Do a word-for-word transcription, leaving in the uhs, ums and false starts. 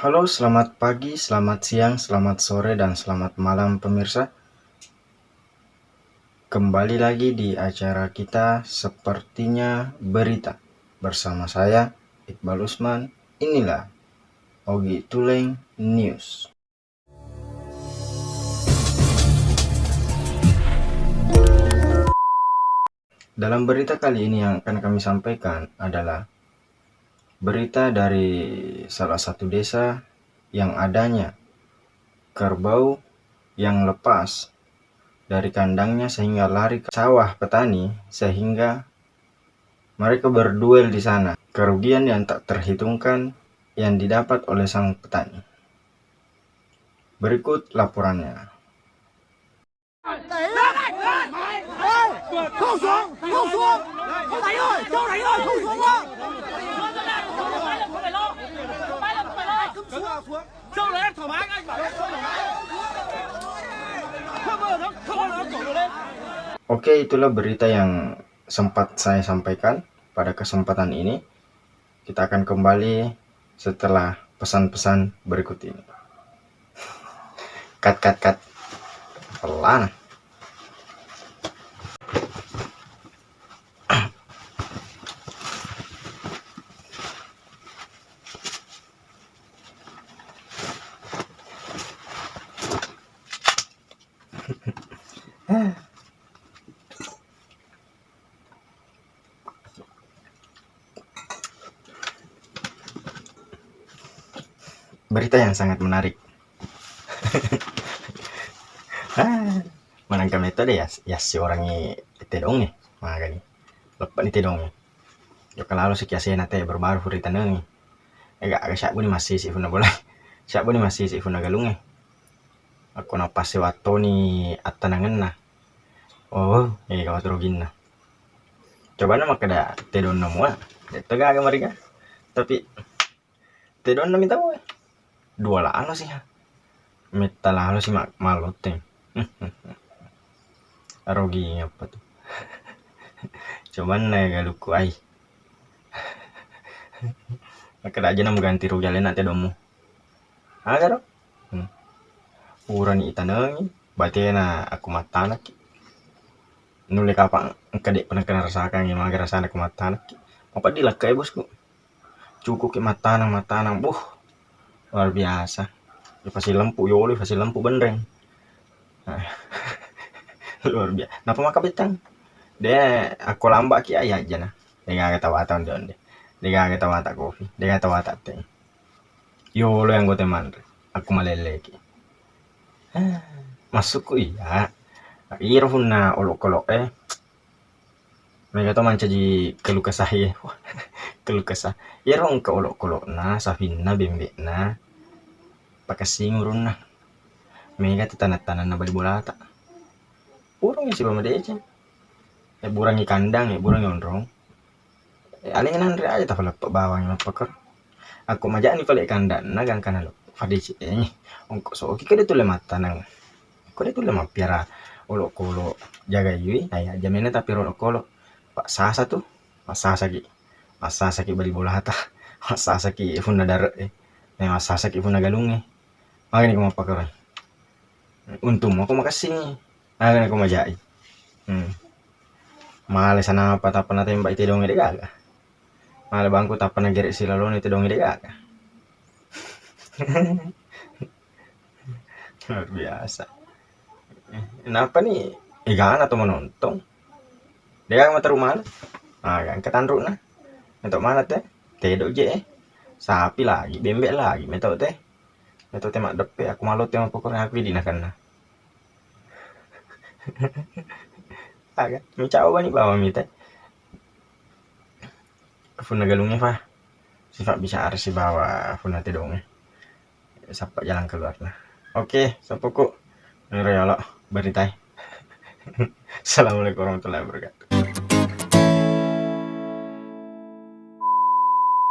Halo, selamat pagi, selamat siang, selamat sore, dan selamat malam, pemirsa. Kembali lagi di acara kita, Sepertinya Berita, bersama saya, Iqbal Usman. Inilah Ogi Tuleng News. Dalam berita kali ini yang akan kami sampaikan adalah berita dari salah satu desa yang adanya kerbau yang lepas dari kandangnya sehingga lari ke sawah petani, sehingga mereka berduel di sana. Kerugian yang tak terhitungkan yang didapat oleh sang petani. Berikut laporannya. 这么能，这么能走的嘞？ Oke, itulah berita yang sempat saya sampaikan pada kesempatan ini. Kita akan kembali setelah pesan-pesan berikut ini. Cut, cut, cut. Pelan. Berita yang sangat menarik. Ah, manengka metode ya, ya si orang i tedong ni, makanya lepas ni tedong ni. Jokka lalo si kiasena te baru-baru furi tanengi. Ega aga syabbu ni massisi funna bola. Syabbu ni massisi funna galunge. Akko nappasse wattoni attanangenna. Oh, eh, kawatu roginna. Cobanna makkeda tedonna mua, de' to gaga mariga. Tapi tedonna mi tau, eh. Dua lalo sih. Metta lalo sih ma-, mallotteng. Rogi apa tu. Cobanna galukku ai. Makkeda aja na muganti rogi alena tedommu. Aga ro? Hmm. Purani itanengi, batena akku mattanakki. Nulle kapang engka de'pa nengka narasakangngi maga rasana akku mattanakki. Mapeddi lakka e, bosku. Cukuki mattanang, mattanang, boh, luar biasa. Ifasi lempu yolo, ifasi lempu benreng. Luar biasa. Napa maka bettang? De' akko lambaki ayajjana. De'gaga tawata onde-onde. De'gaga tawata kopi. De'gaga tawata teh. Yolo yang gote manre, akku malelleki. Massukku iya. Iro funna olokkolok e. Mega to mancaji keluh kesah e. Keluh kesah. Iyaro engka olokkolokna, safinna, bembe'na, pakessing urunna. Mega tu taneng-tanenna bali bolata. Purung siba madeceng. E burangi kandang, e burangi onrong. E, alena nanre aja tafaleppe bawang mappakero. Akko majani pale kandanna gangkana lo. Fadeceng. Ongko soki kede tulle mattaneng. Kode tulle mappiara olokkolok jaga iwi, ayajja mena tapi olokkolok. Passasa tu, massasaki. Massasaki bali bolata. Massasaki funna dare e. Massasaki funna galung e. Magani ko mappakero. Untung mako makessingi. Aga nako majai. Hmm. Male sanapa tappa natembak i tedongnge de' gaga. Male bangku tappa nagere' silaloni tedongnge de' gaga. Luar biasa. Nappa ni egana to manontong. De' gaga materu maneng. Aga engka tanru'na. Meto maneng te. Tedo je e. Sapi lagi, bembe' lagi meto te. Meto te maddeppe, aku malotte mappokoro aku idi nakenna. Aga, micawa bani bawang mita. Funna galungnge fa. Sifat bicara sibawa funna tedongnge. Sappa jalan keluarna. Oke, sappoku. Niro yolo beritae. Assalamualaikum warahmatullahi wabarakatuh.